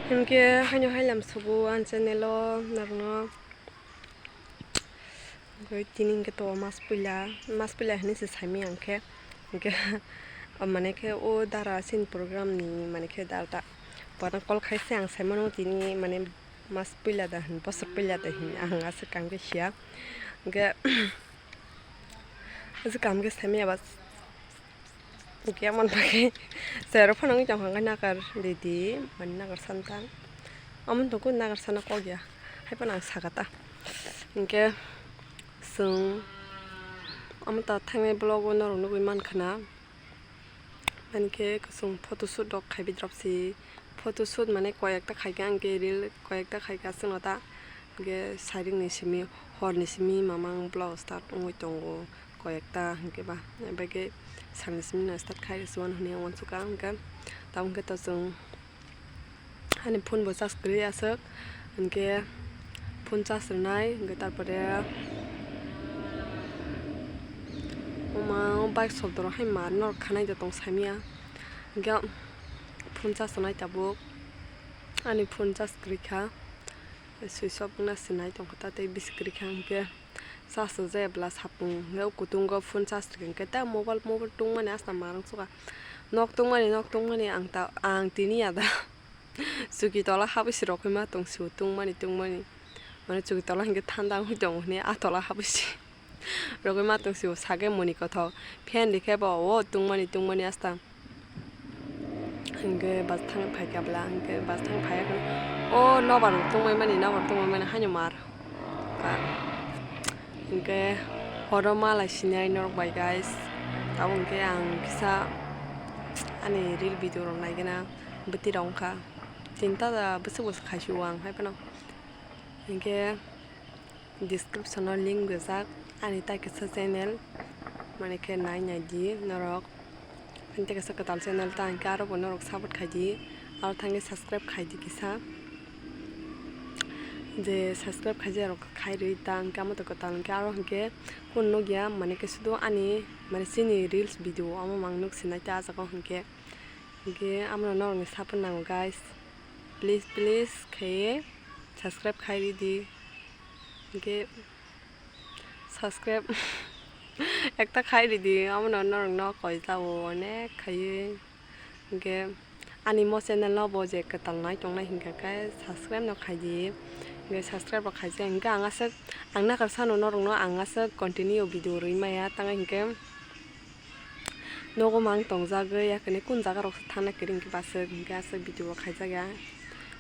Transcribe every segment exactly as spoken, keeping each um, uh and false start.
Hinkhe haino hailam subu ang channel o norokno. Onkhe tini hinkhe to mas puila, mas puila hinwi se saimaya hinkhe. Hinkhe mane khe o dara chini program ni mane khe dara ta. Bono call khaise ang saimano tini mane mas puila da hin, bosor puila da hin ang aswk kaham khe siya. Hinkhe aswk kaham khe saimaya ba. Hinkhe amoni bagwi chwrairok phano wngwi tongkha, hinkhe nakar ridi, mani nakar santa. Amoni tongkhu nakar sana kok ya, haiphano ang saka ta. Hinkhe chwng omo ta thangnai vlog o norok nugwi mankha na. Mankhe chwng photoshoot rok khaibi drop si. Photoshoot mane koi ekta khaikha, hinkhe reel koi ekta khaikha chwngno ta. Hinkhe siring ni simi, hor ni simi mamang vlog start wngwi tongo. Koi ekta hinkhe ba, bai khe salni simi no start khai rwsio hinwi ang uansukha. Hinkhe tabuk khe to chwng ani phone bo charge kwrwi aswk, hinkhe phone charge rwnai, hinkhe tarpore omo bike shobdo rok hai mar norok khanai da tong saimaya, hinkhe phone charge rwnai tabuk ani phone charge kwrwi kha, switch off wngna se nai tongkha ta tei bisi kwrwi kha hinkhe. Charge rwjak ya bwla sapung, hwnkhe o kutungo phone charge rwkha, hwnkhe ta mobile, mobile tungmani asla ma rwngsuka. Nok tungmani, nok tungmani ang ta, ang tini ya da. Chuki tola habwi se rokwi ma tong sio, tungmani, tungmani. Mane chuki tola hinkhe thanda wngwi tongo hwnwi a tola habwi se rokwi ma tong sio, sake moni kothok. Fan rikhe bo o tungmani, tungmani asla. Hinkhe bus thang phaikha bwla, hinkhe bus thang phaiya khe, o nobar tongmani, nobar tongmani haino mar. Ba, hinkhe horo malai sinai norok bai guys. Tabuk hinkhe ang kisa ani reel video rok naigena bwtwi rok wngkha. Tinta da bwswk bwswk khaisio ang haiphano. Hinkhe description o link rijak ani tai kaisa channel, mane khe nai nai di norok. Ani tai kaisa kwtal channel ta hinkhe aro bo norok support khai di, aro thangwi subscribe khai di kisa. Je subscribe khaijak rok khai rwi ta hinkhe amo to kwtal hinkhe aro hinkhe kunu nukya mane khe sudu ani mane chini reels video omo mang nuk sinai ta ah jaga o hinkhe. Hinkhe amo no norok ni support nango guys, please please khe subscribe khai ridi. Hinkhe subscribe ekta khai ridi, omono norokno koi jao onek khaiwi. Hinkhe ani mo channel no bo je kwtal nai tongnai hinkha khe subscribe no khaidi. Hinkhe subscribe rok khaijak hinkhe ang aswk, ang nakar sano norokno ang aswk continue video rwi maya tangwi hinkhe. Nogo mang tongjagwi, yakni kun jaga rok thangna kwrwi hinkhe baswk hinkhe aswk video bo khaijak ya.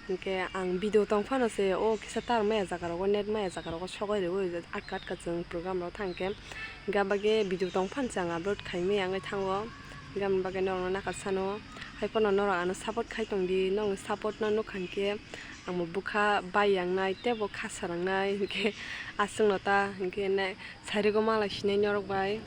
Hinkhe ang video tong phano se o kisa tar maya jaga rogo, net maya jaga rogo sogwi rwi atka atka chwng program rok thang khe. Hinkhe abagwi video tong phano se ang upload khai maya wngwi thango. Hinkhe aboni bagwi norokno nakar sano. Hai phano norok ano support khai tongdi, norokni support no nukha hinkhe ang bo bwkha bai yangnai tei bo kha sarangnai hinkhe aswkno ta hinkhe ne. Sarigo malai sinai norok bai.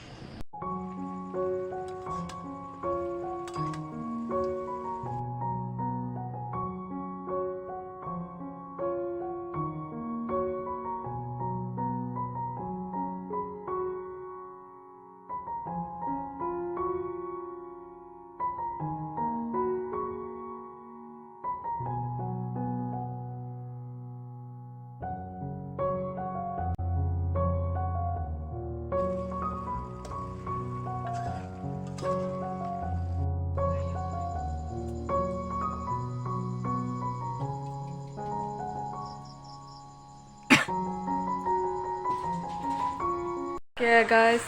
Khe guys,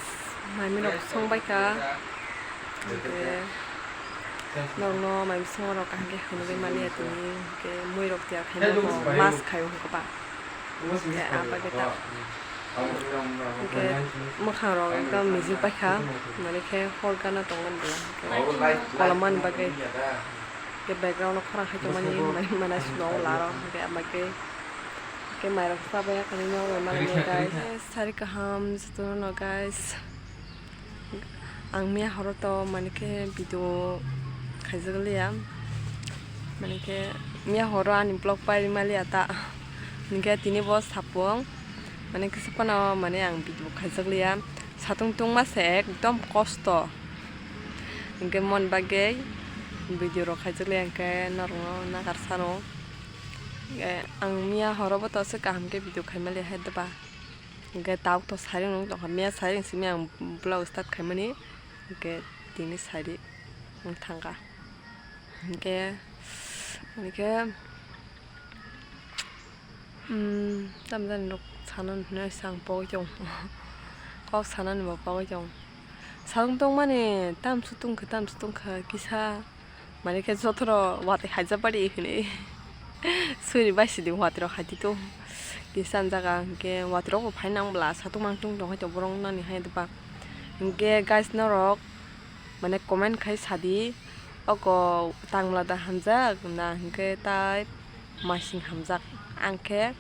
maimui rok song bai kha. Hinkhe norokno maimui song rok kaham khe hinwi maliya tini. Hinkhe mui rok tiyar khaima bo mas khaio hinkhe ba. Hinkhe abo khe ta. Hinkhe mwkhang rok ekdom mijil pai kha. Mani khe hor gana tongmani bo. Hinkhe kolamani bagwi. Hinkhe background o khorang hai tongmani mai mana sino laro. Hinkhe abo khe. Khe mairok sa bai kani no bai mani guys. Sari kaham jotono no guys. Ang miya horo to mani khe video khaijak liya. Mani khe miya horo ani vlog pai maliya ta. Hinkhe tini bo sapung. Mani khe sapano mani ang video khaijak liya. Satung tungma se ekdom kosto. Hinkhe mon bagwi video rok khaijak liya hinkhe norokno nakar sano. Eh, ang miya horo bo to se kaham khe video khaimali hai doba. Hingke tabuk to sari nung tongkha, miya sari simi ang vlog start khaimani. Hingke tini sari wng thangkha. Hingke, hingke, hmm, tamjani nok sana hinwi sang pogwi tong. Kok sanani bo pogwi tong. Salong tongmani tamsu tongkha, tamsu tongkha kisa. Mane khe jotono watwi haijak pari hinwi suri bai sidi watwi rok hai tito. Kisa jaga hwnkhe watwi rok bo phai nang bwla satung mangtung tong hai to borok nani hai doba. Hwnkhe guys norok mane comment khai sadi oko tangla da hamjak na hwnkhe tai masing hamjak ang khe.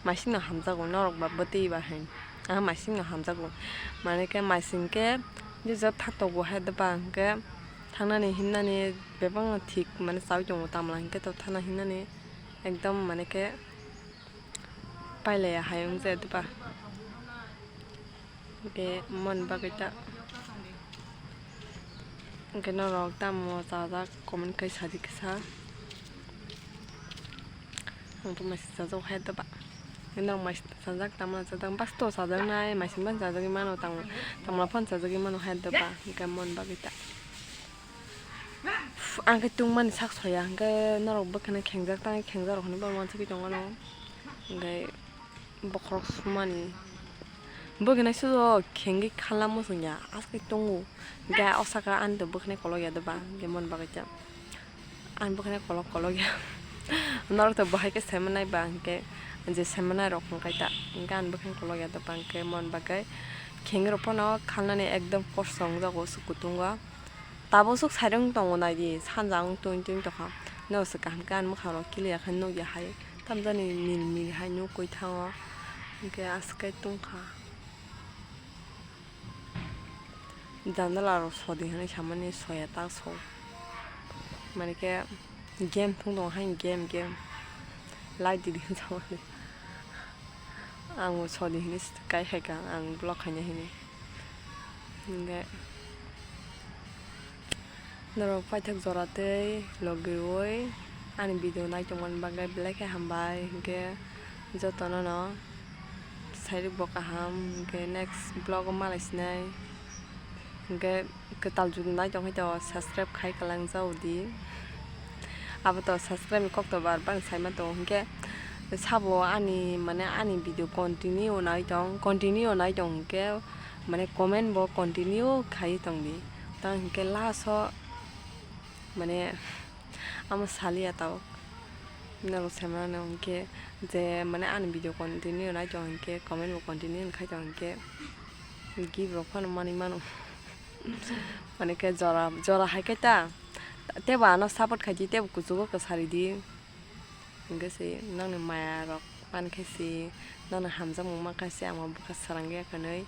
Masingno hamjago norok ba bwtwi ba hai. Aha masingno hamjago. Mane khe masing khe jesa thaktogo hai doba hwnkhe thangnani himnani bebakno thik mane chaui tongo tamla hwnkhe to thana himnani ekdom mane khe pailaiya hai wngja doba. Hwnkhe mon bagwi ta. Hwnkhe norok tamo chajak comment khai sadi kisa. Ang to maising chajak hai doba. Norok maising chajak tamo chajak bas to chajak nai maising ban chajagwi mano tamo tamla phan chajagwi mano hai doba. Hwnkhe mon bagwi ta. Ang khe tungmani sak soya hwnkhe norok bwkhani khengjak tangwi khengjak rok hinwi bo mansugwi tongmano. Hwnkhe bokhorok sumani. Bwkhwnai sudo khengwi khala muchungya, aske tongo. Ga o saka ani to bwkhwnai kolokya doba, hwnkhe mon bagwi ta. Ani bwkhwnai kolok kolokya. Norok to bo hai khe saimanai ba, hwnkhe je saimanai rok hwnkhe ta. Hwnkhe ani bwkhwnai kolokya doba, hwnkhe mon bagwi. Khengwi rok phano khalnani ekdom kosto wngjago, kutungo. Tabuk swk side wng tongo naidi, sanja wng tong tong tongkha. Norok se kaham khe ani mwkhang rok clear khe nukya hai. Tamjani mil mil hai nukgwi thango. Hwnkhe aswk khe tongkha. Jandala rok sodi hinwi samani soya ta so. Mani khe game thung tongo hai game game. Light didi hinwi samani. Ang bo sodi hinwi kai hai kha ang vlog khaina hinwi. Hingke norok paithak jora tei logiwi ani video nai tongmani bagwi belai khe hambai. Hingke jotono no sairok bo kaham, hingke next vlog o malai sinai. Hingke kwtal juda nai tong khe to subscribe khai kwlang jao di. Abo to subscribe ni kok to bar bar sai ma tongo, hingke sabo ani mane ani video continue nai tong, continue nai tong hingke mane comment bo continue khai tong di. Tang hingke last o mane amo saliya tao norok sai mano hingke je mane ani video continue nai tong hingke comment bo continue khai tong hingke gift rok phano manui mano. Mane khe jora, jora hai khe ta, tebo ano support khai di, tebo kuchugo kwsa ri di. Hingke se nokni maya rok man khe se, nokni hamjakmung man khe se, ang bo bwkha swrang ya khe nui.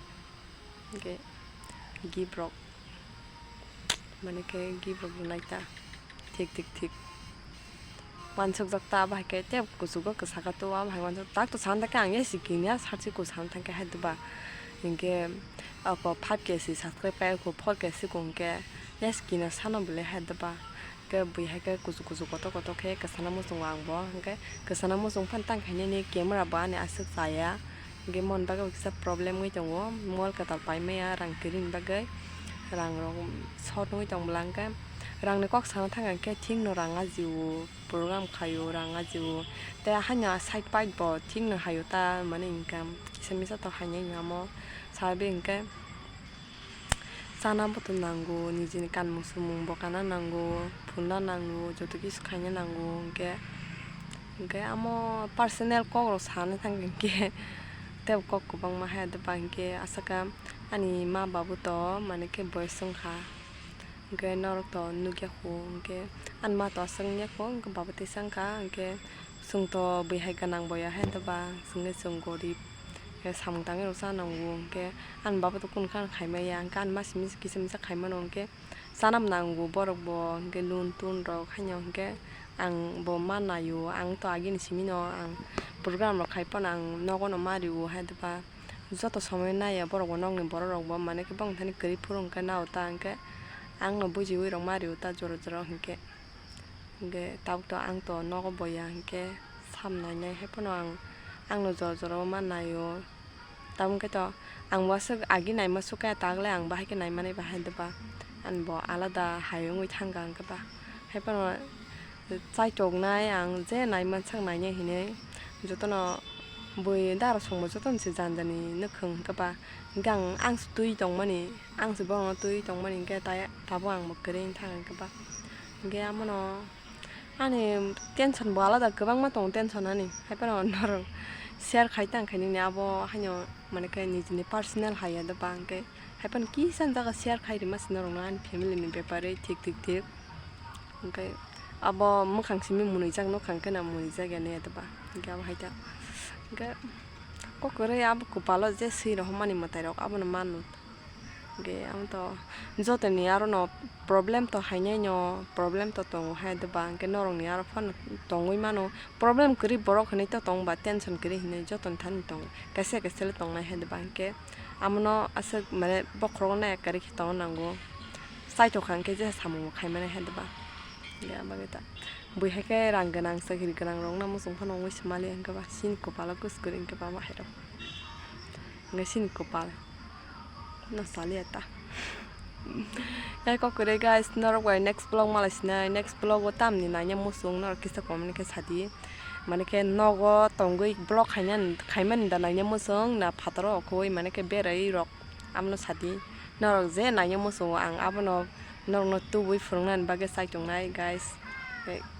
Hingke gift rok, mane khe gift rok rwnai ta. Thik, thik, thik. Wansukjak ta, abo hai khe tei kuchugo kwsaka to, abo hai wansuk tak to sana khe ang yasi kinya sarchi ko sana thang khe hai doba. Hinkhe ako five K si subscribe kai ko four K si ko hinkhe yasi kina sano bwle hai doba. Khe bui hai khe kuchuk kuchuk kotor kotor khe kwsana muchungo ang bo. Hinkhe kwsana muchung phano tang khainani camera bo ani aswk chaya. Hinkhe mon bagwi kisa problem wngwi tongo, mol kwtal paimaya rang kwrwini bagwi, rang rok short wngwi tong bwla hinkhe rangni kok sana thang khe thik no rang ajio, program khaio rang ajio, tei haino side pipe bo thik no haio ta mani hinkhe kisa misa to haino amo sabi hinkhe. Chana bo to nango, nijini kanmung sumung bo kana nango, phunna nango, joto kisu khaina nango, hinkhe, hinkhe amo personal kok rok sana thang hinkhe tei kok kwbangma hai doba hinkhe aswk ani ma babu to mane khe boyes wngkha, hinkhe norok to nukya kho, hinkhe ani ma to aswk wngya kho, hinkhe baba teisa wngkha, hinkhe Chwng to bwihai gwnang boya hai doba, chwngno chwng gorib, samung tangwi rok cha nango, hinkhe ani baba to kunu kha khaimaya, hinkhe ani masi misi kisa misa khaimano, hinkhe chanam nango borok bo, hinkhe loan ton rok haino, hinkhe ang bo ma naio, ang to agini simi no ang program rok khai phano ang nogo no ma rio hai doba, joto somoi naiya borok bo nokni borok rok bo, mane khe bongthani kwrwi phuru hinkhe nao ta, hinkhe ang no bujiwi rok ma rio ta jora jora hinkhe. Hinkhe tabuk to ang to nogo boya hinkhe Ham nainai hai phano ang, angno jora jora o ma naio. Tamo khe to ang bo aswk agi naima sukha, tagle ang bahai khe naimani bahai de ba. Ani bo alada hai wngwi thangkha hwnkhe ba. Hai phano chaitok nai ang je naimansak nainai hinwi jotono bui dara songbo jotono se jani jani nukhung hwnkhe ba. Hwnkhe ang, ang se twi tongmani, ang se borokno twi tongmani hwnkhe tai tabuk ang bo kwrwi wngthang hwnkhe ba. Hwnkhe amono ani tension bo alada kwbangma tongo, tension ani. Hai phano norok share khai tang khe nini abo haino, mane khe nijini personal hai ya de ba, hwnkhe hai phano kisa jaga share khai rima se norokno ani family ni bepare thik thik thik. Hwnkhe abo mwkhang simi mwnwijak, nukhang khe na mwnwijak ya ne ya de ba, hwnkhe abo hai ta. Hwnkhe kok kwrwi abo kwpalo je swi rohormani mwtai rok abono mano. Hwnkhe ang to jotoni aro no problem to hainai no, problem to tongo hai de ba, hwnkhe norok ni aro phano tongwi mano, problem kwrwi borok hinwi to tong ba, tension kwrwi hinwi jotoni thani tongo, kaisa kaisa le tongnai hai de ba, hwnkhe amono aswk mane bokhorok nai kwrwi khe tongna nango, chaithok kha hwnkhe je samung bo khai mani hai de ba, hwnkhe abo bagwi ta bui hai khe rang gwnang chakri gwnang rok no muchung phano wngwi se mali hwnkhe ba, chini kwpalo kwskwrwi hwnkhe ba ma hai rok. Hwnkhe chini kwpal no chaliya ta. Hai kok kwrwi guys, norok bai next vlog malai sinai, next vlog o tamni naina muchung norok kisa comment khe sadi. Mane khe nogo tongwi vlog khaina, khaimani da naina muchung na phataro okhoi mane khe berai rok, amno sadi. Norok je naina muchungo ang abono norokno tubui phwrwngnani bagwi chai tongnai guys.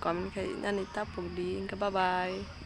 Comment khe nani ta pokdi, hwnkhe bye bye.